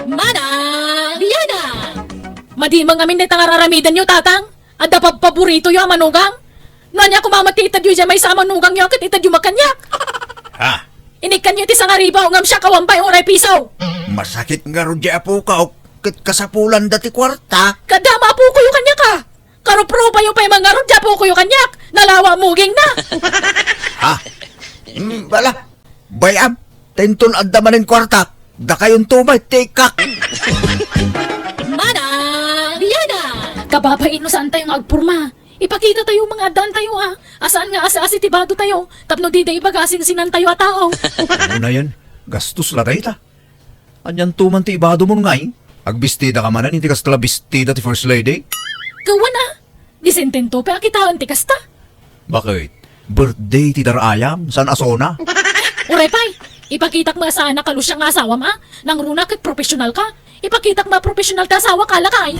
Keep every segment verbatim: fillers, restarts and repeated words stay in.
Mana! Biana! Madi man ngamin dayta nga ar-aramidenyo, Tatang. Adda pabpaboritoyo a manugang. No ania koma met ti itedyo idiay maysa a manugangyo ket itedyo met kaniak. Ha? Inikkanyo iti sangaribu ngem siak awan pay uray piso. Masakit ngarud diay apok ket kasapulanda ti kuarta. Kaddama apokoyo kaniak a. Karuprupayo pay man ngarud diay apokoyo kaniak. Nalawa mugingna. Ha? Mm, bala. Bay-am, ta inton adda manen kuarta, dakayonto met ti ikkak. Mana! Biana! Kababain no saantayo nga agporma. Ipakitatayo nga addaantayo a, a saan nga asi-asi ti badotayo, tapno dida ibaga a sinsinantayo a tao. Unayen, gastos la dayta. Anianto man ti ibadomon ngay? Agbistida ka manen iti kasta la bestida ti First Lady? Gawan a, disentento pay a kitaen ti kasta. Bakit? Birthday ti darayam, saan a sona? Uray pay, ipakitak met a saan a kalusiak nga asawam a, nangruna ket professional ka. Ipakitak met a professional ti asawak a, lakay.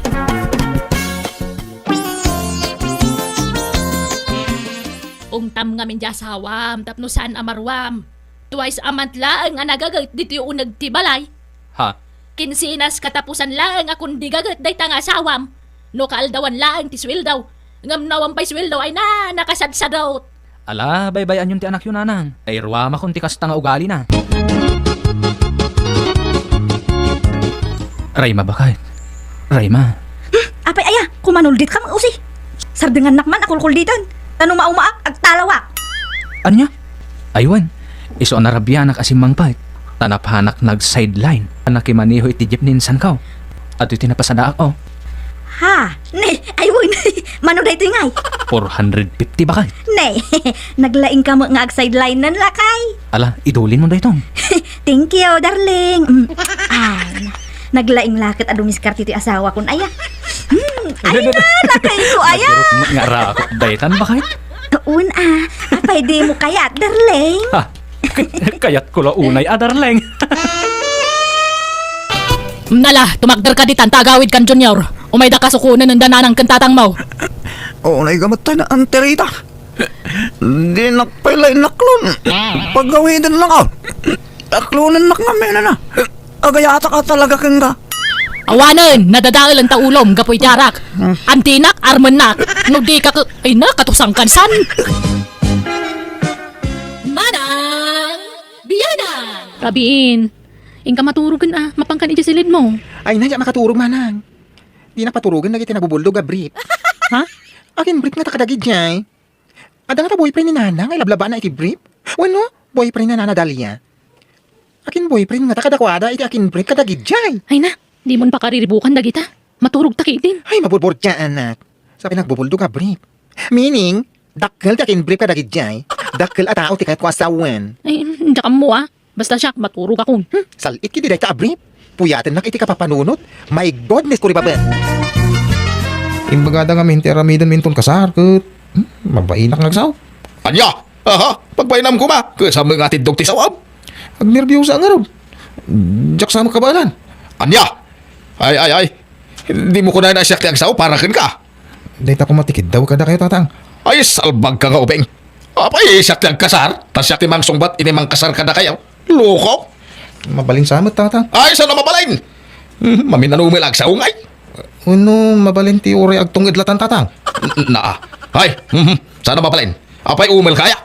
Ungtam ngamin diay asawam tapno saan a maruam. Twice a month laeng a nagaget ditoy uneg ti balay. Ha? Kinsenas katapusan laeng a kundi gaget dayta nga asawam. No kaaldawan laeng ti sueldo, ngem no awan pay sueldo ay na, nakasadsadot. Ala, baybay-anyon ti anakyo, nanang. Ay, ruamakon ti kasta nga ugalina. Rayma, baket. Rayma. Apay aya, kumanulditka met usi. Sardengannak man a kulkulditen. Ta no maumaak, agtalawak. Ania? Ay wen, isu a narabianak a simmangpet, ta napanak nag-sideline a nakimaneho iti jeep ni insanko. Adtoy ti napasadaak, o. Ha? Ne, ay wen, mano daytoy ngay? Four hundred fifty, baket. Ne, naglaingka met nga ag-sideline-en, lakay. Ala, idulinmo daytoy. Thank you, darling. Mm. Ay, naglaing la ket a dumiskarte ti asawakon aya. Hmm, ay na, lakayko aya. Nagirukmot nga arakot daytan, baket. Wen a, apay dimo kayat, darling? Ha? Kayatko la unay a darling. Nala, tumakderka ditan ta agawidkan, Junior. Umayda kasukonen da nanang ken tatangmo. Unayka met tay na, Auntie Rita. Dinak pay la inaklon. Pagawiden lang, a. Aklonennak ngamin a. Agayatak a talaga kenka. Awanen, nadadaelen ta ulom gapu iti arak. Antinak, armennak. No dika ke-, ay na, katusangkan san. Manang Biana! Rabiin, inka maturogen a, mapankan idiay silidmo. Ay na, diak makaturog, manang. Dinak paturogen dagiti nagbubuldog a brief. Ha? Akin brief ngata kadagidiay. Adda ngata boyfriend ni Nana nga ilablabaanna iti brief? Wenno, boyfriend ni Nana Dalia? Akin boyfriend ngata kadakuada iti akin brief kadagidiay? Ay na, dimon pakariribukan dagita. Maturogta ketdin. Ay, maburburdiaanak. Sa pinagbubuldog a brief. Meaning, dakkel ti akin brief kadagidiay. Dakkel a tao ti kayatko a sawen. Ay, diak ammo a. Basta siak, maturogakon. Hmm, sal-it ketdi dayta a brief. Puyatennak iti kapapanunot. My goodness, kuribaba. Imbagada ngamin ti aramidenmi inton kasar, ket, hmm, mabainak nga agsao. Ania? Aha, pagbainam koma, ket sa mga tiddog ti sawam. Agnerbiosa ngarud. Diak sa makabaelan. Ania? Ay, ay, ay. Dimo kunaen a siak ti agsao para kenka. Dayta koma ti kiddaw kadakayo, Tatang. Ay, salbagka nga ubing. Apay, siak ti agkasar, ta siak ti mangsungbat iti mangkasar kadakayo. Loko! Mabalin sa met, Tatang. Ay, saan a mabalin? Hmm, maminanumel agsao ngay. Wenno, mabalin ti uray agtunged latan, Tatang. N-, naa. Ay, hmm, saan a mabalin? Apay, umel kaya?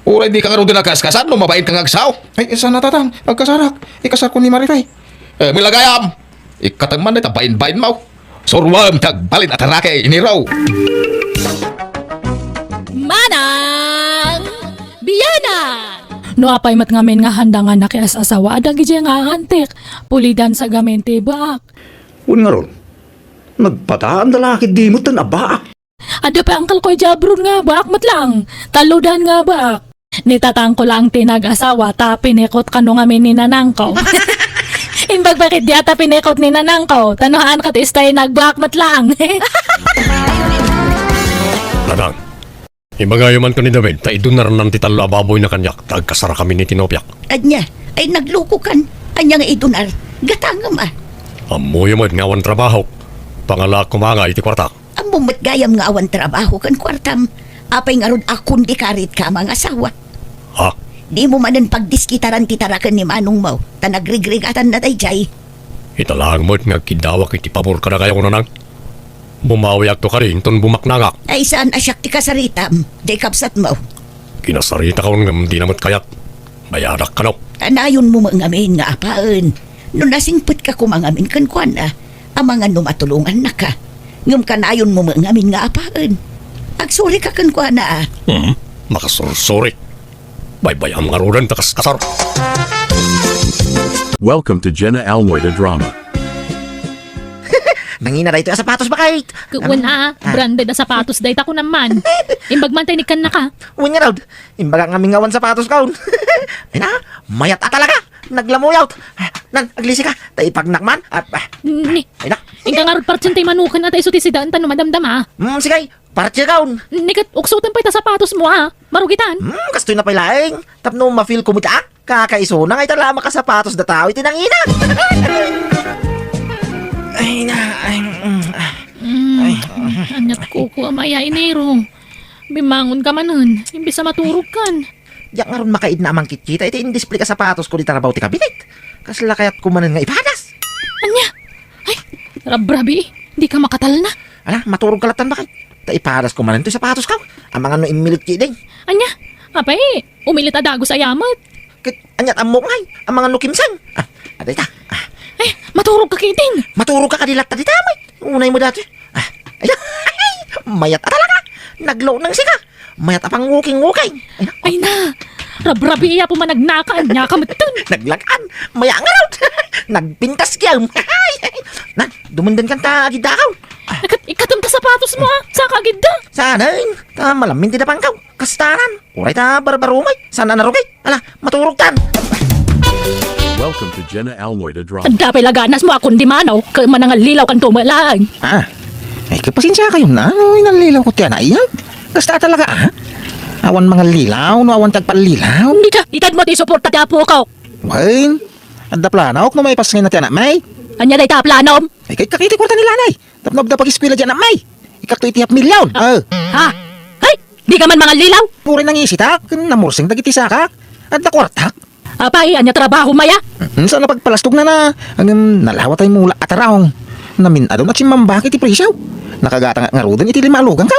Uray dika ngaruden agkaskasar no mabain ka nga agsao. Ay, saan a, Tatang. Agkasarak. Ikasarko ni Marife. Eh, milagayam. Ikkatem man dayta bain-bainmo. Suruem ti agbalin a karake, iniro. Manang Biana! No apay met ngamin nga handa nga nakias-asawa a dagidiay nga aantik, pulidan sa gamin ti baak. Wen ngarud, nagpadaanda la ketdi metten a baak. Adda pay angkelko idiay abroad nga baak met laeng. Tallodan nga baak. Ni tatangko laeng ti nag-asawa, ta pinikot kano ngamin ni nanangko. Imbag pay ketdi a ta pinikot ni nanangko, ta no haan ket istay nagbaak met laeng. Nanang, ibagayo man ken ni David, ta idunarnan ti tallo a baboyna kaniak, ta agkasarakami iti nopiak. Ania? Ay, naglukokan. Ania nga idunar? Gatangem a. Ammoyo met nga awan trabahok. Pangalaak koma nga iti kuarta. Ammom met gayam nga awan trabaho ken kuartam. Apay ngarud a kundi karit ka a mangasawa? Ha? Dimo manen pagdiskitaran ti taraken ni manongmo, ta nagrigrigatanna daydiay. Ita laeng met nga agkiddawak iti pabor kadakayo, Nanang. Bumawiakto kadi inton bumaknangak. Ay, saan a siak ti kasaritam, jay kabsatmo? Kinasaritakon ngem dina met kayat. Bayadak kano. Kanayonmo met ngamin nga apaen. No nasingpetka koma ngamin kenkuana, amangan no matulongannaka. Ngem kanayonmo met ngamin nga apaen. Agsurika kenkuana, a. Hmm, makasursuri. Baybay-am ngaruden ta kaskasar. Welcome to Jenna Almoida Drama. Nangina daytoy a sapatos, baket. Ket wen a, ah, branded a sapatos dayta, kunam man. Imbag man ta inikkannak. Wen ngarud, imbagak ngamin nga awan sapatos kaon. Ay na, mayat a talaga. Naglamuyot. Nan, aglisika. Ta ipagnak man. Ah, ah. Ni. Ay na. Inka ngarud partsien tay manuken a ta isu ti sidaan ta no madamdama. Hmm, sige. Partie kaon. Ni ket uksoten pay ta sapatosmo a. Marugitan. Hmm, kastoy na pay laeng. Tapno ma-feel ko met a kakaisuna nga ita la a makasapatos dataw iti nangina. Ay na, ay, mm, ah. Mm, ay. Aniat koko a maya, Enero. Bimangonka manen, imbes a maturogkan. Diak ngarud makaidna a mangkitkita iti indisplay a sapatosko dita rabaw ti kabinet. Kasla kayatko manen nga ipadas. Ania? Ay, rabrabii, dika makatalna. Ala, maturogka lattan, baket. Ta ipadasko manen toy sapatosko. Amangan no immilit ketdin. Ania? Apay, umilit a dagus aya met. Ket aniat ammok ngay? Amangan no kimseng. Ah, adda ita. Ah. Eh, maturogka ketdin. Maturogka kadi latta dita met. Unaymo datoy. Ah, ay, mayat a talaga. Naglaw nang sika. Mayat a pangwuking-wuking. Ay, ay na. Rabrabii a pumanagnaka, aniaka metten. Naglagan. Maya ngarud. Nagpintas kiyam. Na, dumenden kanta agidakaw. Ikat-, ikatem ta sapatosmo a. Saka agidda. Saan, ay? Ta malamin ti dapangkaw. Kastaran. Uray ta barbarumay. Saan a narugay? Ala, maturogtan. Welcome to Jenna Almoida Drama. Adda pay la ganasmo a kundi mano, ket manangallilaw kanto met laeng. Ah, ay, kapasensiakayon na, no, inallilaw ko ti anay, ah. Kasta talaga, ah. Awan mangallilaw, no, awan ti agpallilaw. Dika, itedmo ti suporta ti apoko. Wen, adda planaok no maipas ngay na ti anakmi. Ania dayta a planom? Ay, kay kakiti kwarta ni lanay. Tapno agda pag-eskwela ti anakmi. Ikakto iti half million. Ah. Ah. Ha? Ay, dika man mangallilaw? Uray nangisitak, ken namurseng dagiti sakak. Adda kwartak. Apay, ania trabahom aya? Hmm, saan a pagpalastogna na. Ngem nalawa tay mula a tarong. Namin-adon a simmambak iti presio. Nakagatangak ngaruden iti lima a lugangko.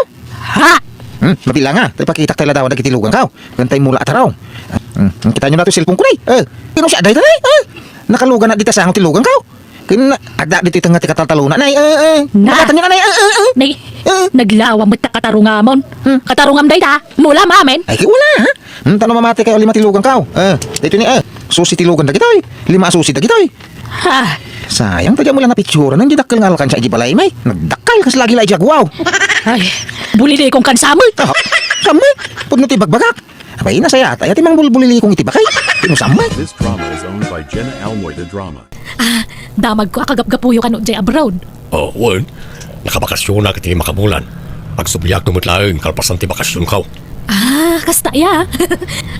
Ha? Hmm, mabilang a, ta ipakitak tay ladawan dagiti lugangko. Ken tay mula a tarong. Hmm, kitaenyo na toy cellphone ko, nay. Eh, pino siya dayta, nay? Eh, nakalugan na dita sango ti lugangko. Ken adda ditoy tengnga ti kataltalona, nay, eh, eh. Na. Makataenyo na, nay, eh, eh, eh. Nay, eh, naglawa met ta katarungamon. Hmm. Katarungam dayta, mula mamin. Ay, kay wala, ha? Hmm, tano mamati kayo lima ti lugangko. Eh, daytoy ni, eh, susi ti lugan dagitoy. Lima a susi dagitoy. Ha? Sayang, ta diak mula napicturan, iti dakkel nga alkansa iti balaymi. Nagdakkel, kas lagi la iti agwaw. Ay, bulilikong kan samet. Ah, kami? Pudno ti bagbagak. Apay, nasayat aya ti mangbulbulilikong iti bakay. Pinusamay. This drama is owned by Jenna Almoy, the drama. Ah, damagko a kagapgapuyo kano jay abroad. Oh, wen. Nakabakasyonak iti makabulan. Agsubliakto met laeng kalpasan ti bakasyonko. Ah, kasta aya.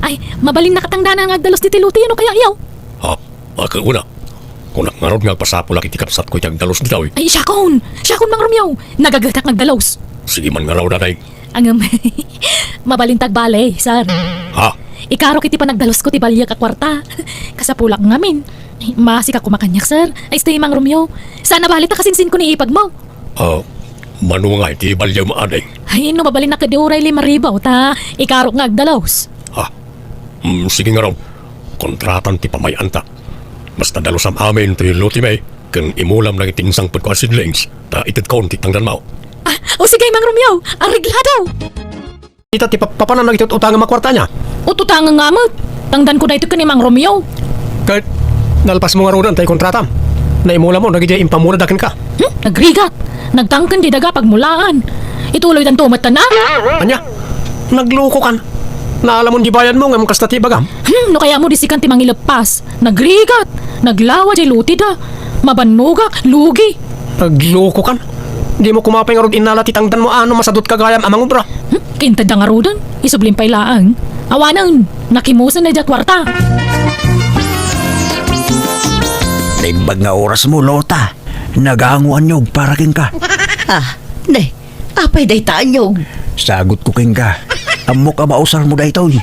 Ay, mabalin nakatangdanan nga agdalus ditoy lote no kaya, yaw? Ha? Ket una, kunak ngarud nga agpasapulak iti kabsatko iti agdalus ditoy. Ay, siakon! Siakon, Mang Romeo! Nagagetak nga agdalus. Sige man ngarud, anay. Ngem, mabalin ta agbale, sir. Ha? Ikarok iti panagdalusko ti baliak a kuarta. Kasapulak ngamin. Maasika koma kaniak, sir. Ay, stay, Mang Romeo. Saan a bale ta kasinsinko ni ipagmo. Ah, mano nga iti baliam, ading? Ay, no mabalinnak ketdi uray lima ribu, ta ikarok nga agdalus. Ha? Mm, sige ngarud. Kontratan ti pamay-anta. Basta dalusam amin toy lotemi, ken imulam dagiti insangpetko a seedlings, ta itedkon ti tangdanmo. Ah, o sige, Mang Romeo, areglado! Ita ti pap-, papanan dagiti ut-utangem a kuarta ania? Ut-utangem nga met. Tangdanko daytoy ken ni Mang Romeo. Ket nalpasmo ngaruden tay kontratam. Naimulamon dagiti impamuda kenka. Hmm? Nagrigat. Nagtangken ti daga pagmulaan. Ituloydanto met, a? Ania? Naglukokan. Naalamon ti bayadmo ngem kasta ti ibagam. Hmm, no kayatmo di sikan ti mangileppas. Nagrigat. Naglawa jay loteda. Mabannogak. Lugi. Naglukokan. Dimo koma pay ngarud innala ti tangdanmo a no masadutka gayam a mangubra. Hmm? Intedda ngaruden, isublim pay laeng. Awanen, nakimusen daydiay kuarta. Naimbag nga orasmo, Lota. Nagango a niyog para kenka. Ah, ne, apay dayta a niyog? Sagutko kenka. Ammok a mausarmo daytoy.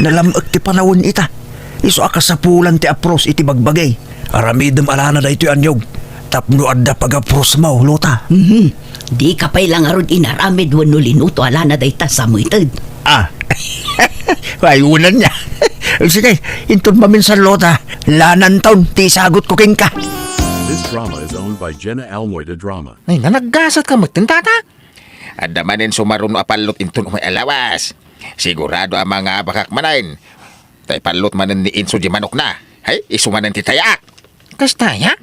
Nalam-ek ti panawen ita. Isu a kasapulan ti apros iti bagbagi. Aramidem a lana daytoy, Anyog, tapno adda pagaprusmaw, Lota. Mhm. Dika pay la ngarud inaramid wenno linuto a lana dayta, Samuited. Ah. Ay, unan niya. Sige, inton maminsan, Lota, lanantaon ti isagutko kenka. This drama is owned by Jenna Almoy de Drama. Ay, nanaggasat ka met, tata? Adda manen sumaruno a pallot inton umay a lawas. Sigurado a mangabakak manen. Tay pallot manen ni Inso di manokna. Ay, isu manen ti tayak. Kasta ya?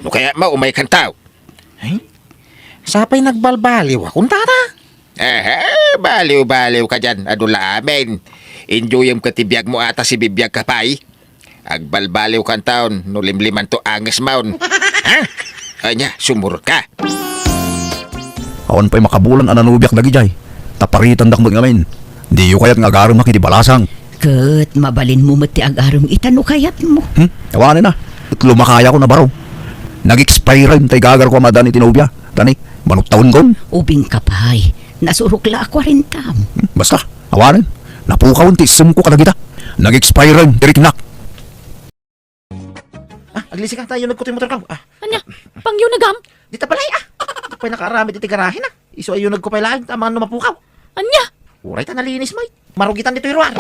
No kayatmo, umay kantaw. Ay, sapay nagbalbaliw akon, tata. Aha, baliw-baliw ka diyan, adu la amin. Enjoyem ket ti biagmo a ta sibibiag ka pay. Agbalbaliw kantaon, no limlimanto angesmon. Ha? Ania, sumurot ka? Awan pay makabulan a nanobiak dagidiay. Ta paritandak met ngamin. Diyo kayat nga agaremak iti balasang. Ket mabalinmo met ti agarem ita no kayatmo. Hmm? Awanen a. Ket lumakayakon a baro. Nag-expire tay gagarko a maaddaan iti nobia. Tani, manuktawenkon. Ubingka pay. Nasurok la a kuarentam. Hmm? Basta, awanen. Napukawen ti issemko kadagita. Nag-expire ti riknak. Ah, aglisi ka, ta iyunegko ti motorko. Ah. Ania? Pangyunegam? Dita balay, ah. Dita pay nakaaramid iti garahe na. Isu a iyunegko pay laeng, ta amangan no mapukaw. Ania? Uray ta nalinis met. Marugitan ditoy ruar.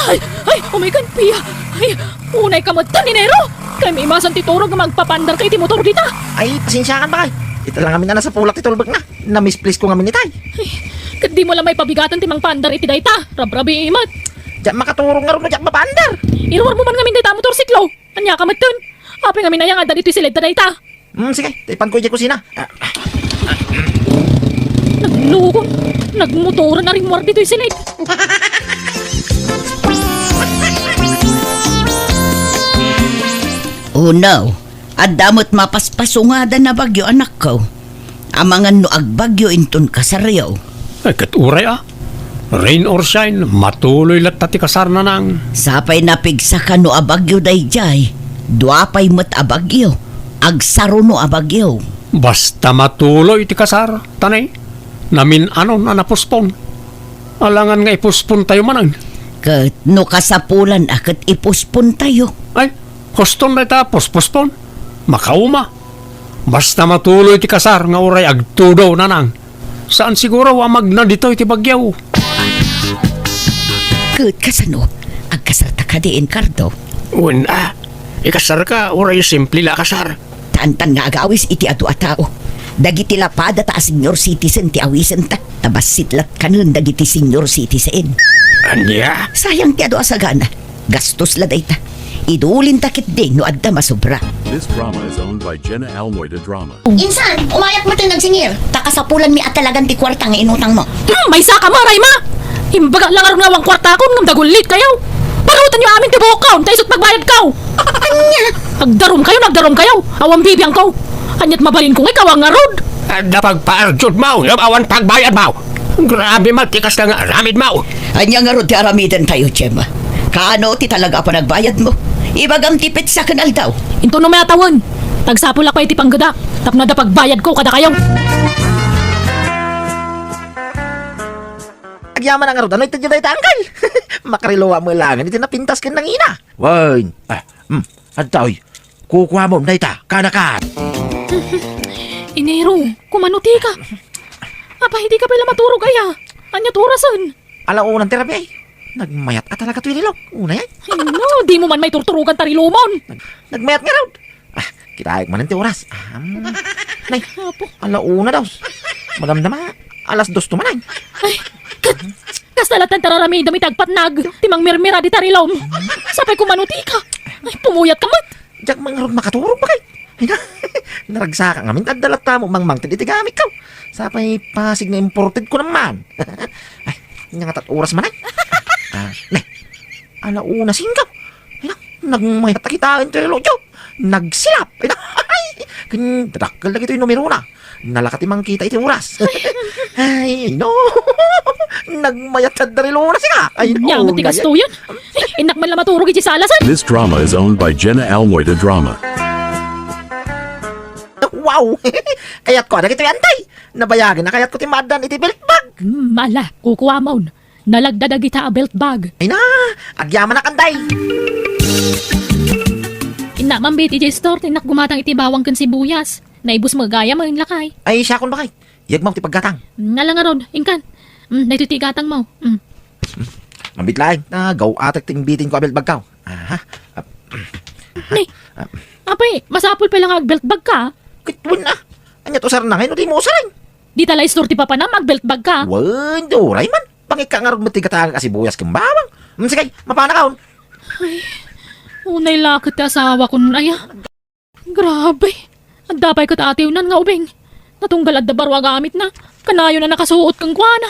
Ay, ay, oh my God, Pia. Ay, unay ka met, Ninero. Kaymi imasan ti turog nga magpapaandar ka iti motor dita. Ay, pasensiakan, bakay. Ita la ngamin a nasapulak ti tulbekna. Namisplisko ngamin itay. Ay, ket dimo la maipabigatan ti mangpaandar iti dayta. Rabrabii met. Diak makaturog ngarud no diak mapaandar. Iruarmo man ngamin dayta a motorsiklo. Ania ka metten? Apay ngamin aya nga adda ditoy siledda dayta? Hmm, sige, ta ipanko idiay kusina. Ah, ah. Naglukon. Nagmotoran a rimmuar ditoy siled. Oh no, adda met mapaspasungada a bagyo, anakko. Amangan no agbagyo inton kasaryo. Ay, ket uray a. Rain or shine, matuloy latta ti kasar, nanang. Sapay napigsa kano a bagyo daydiay. Dua pay met a bagyo. Agsaruno a bagyo. Basta matuloy ti kasar, tanay. Namin-anon a napospon. Alangan nga ipospontayo manen. Ket no kasapulan a ket ipospontayo. Ay, huston dayta, pospospon. Makauma. Basta matuloy ti kasar nga uray agtudo, nanang. Saan siguro a magna ditoy ti bagyo. Ket kasano? Agkasarta kadi, Encardo? Wen a. Ikasarka, uray simple la a kasar. Tantan nga agawis iti adu a tao. Dagiti lapadata a senior citizen ti awisenta. Ta bassit latkanen dagiti senior citizen. Ania? Sayang ti adu a sagana. Gastos la dayta. Idulinta ketdi no adda masobra. This drama is owned by Jenna Almoy de Drama. Insan, umayak met ti nagsingir. Ta kasapulanmi a talagan ti kuarta nga inutangmo. Hmm, maysa ka, Maray, ma! Imbaga la ngarud nga awan kuartakon ngem dagullit kayo. Parutanyo amin ti buokkaw, ta isut' pagbayadkaw. Ania? Agdarumkayo, agdarumkayo. Awan bibiangko. Aniat mabalinko nga ikaw a ngarud? Adda pagpaarjudmo, ngem awan pagbayadmo. Grabe man ti kasta nga aramidmo. Ania ngarud ti aramidentayo, Gemma? Kaano ti talaga a panagbayadmo? Ibagam ti petsa ken aldaw. Intono met a tawen. Tagsapulak pay ti panggedak tapno adda pagbayadko kadakayo. Agyamanak ngarud, ano iti dayta, angkel? Makariloa met laengen iti napintas ken nangina. Wen, ah, hmm, adtoy. Kukuamon dayta, kanakan. Enero, kumano ti ka? Apay, di ka pay la maturog aya? Aniat orasen? Ala unan ti rabii. Nagmayat a talaga toy reloj. Unay ay. Ay, no, dimo man maiturturogan ta relojmon. Nag-, nagmayat ngarud. Ah, kitaek manen ti oras. Am. Nay, Apo. Ala una daw. Madamdama, alas dos to manen. Ay, ket, kasta latta ti araramidem iti agpatnag, ti mangmirmira dita relojm. Sapay kumano ti ka? Ay, pumuyat ka met. Diak man ngarud makaturog, bakay. Ay, na, naragsakak ngamin, adda latta met mangmangted iti gamikko. Sapay pasig nga imported ko naman. Ay, ania nga tat oras man ay? Ah, ne. Ala una singko. Ay, na, nagmayat a kitaen ti relojyo. Nagsilap. Ay, na, ay, ken dadakkel dagitoy numerona. Nalaka ti mangkita iti oras. Ay, no. Nagmayat ti relojna, sika. Ay, no. Ania met ti kastoyen? Eh, innak man la maturog iti salasan. This drama is owned by Jenna Almoy de Drama. Wow! Kayatko dagitoy, antay. Nabayagen a kayatko ti maaddaan iti belt bag. Hmm, ala, kukuamon. Nalagda dagita a belt bag. Ay na, agyamanak, Anday. Inna, Ma'am Betty, idiay store, ti innak gumatang iti bawang ken sibuyas. Naibus mo gayam, lakay. Ay, siakon, bakay. Yegmaw ti paggatang. Nala ngarud, inkan. Mm, daytoy ti gatang mo. Mm. Mabit laeng, ta gaw-atek ti imbitin ko a belt bag ko. Aha. Ap-, Ni, apay, masapul pay la nga agbelt bag ka? Kitwen na. Anya to sarna ngayon, di mo usarin. Dita la istor ti papanam, agbelt bag ka? Wen, di uray man. Pangikka ngarud met ti gatangek a sibuyas ken bawang. Mm, sige, mapana kaon. Ay, unay la ket ti asawa kun aya. Grabe. Adda pay ket atiwnan nga ubing. Natunggal adda baro a gamitna. Kanayon a nakasuot kenkuana.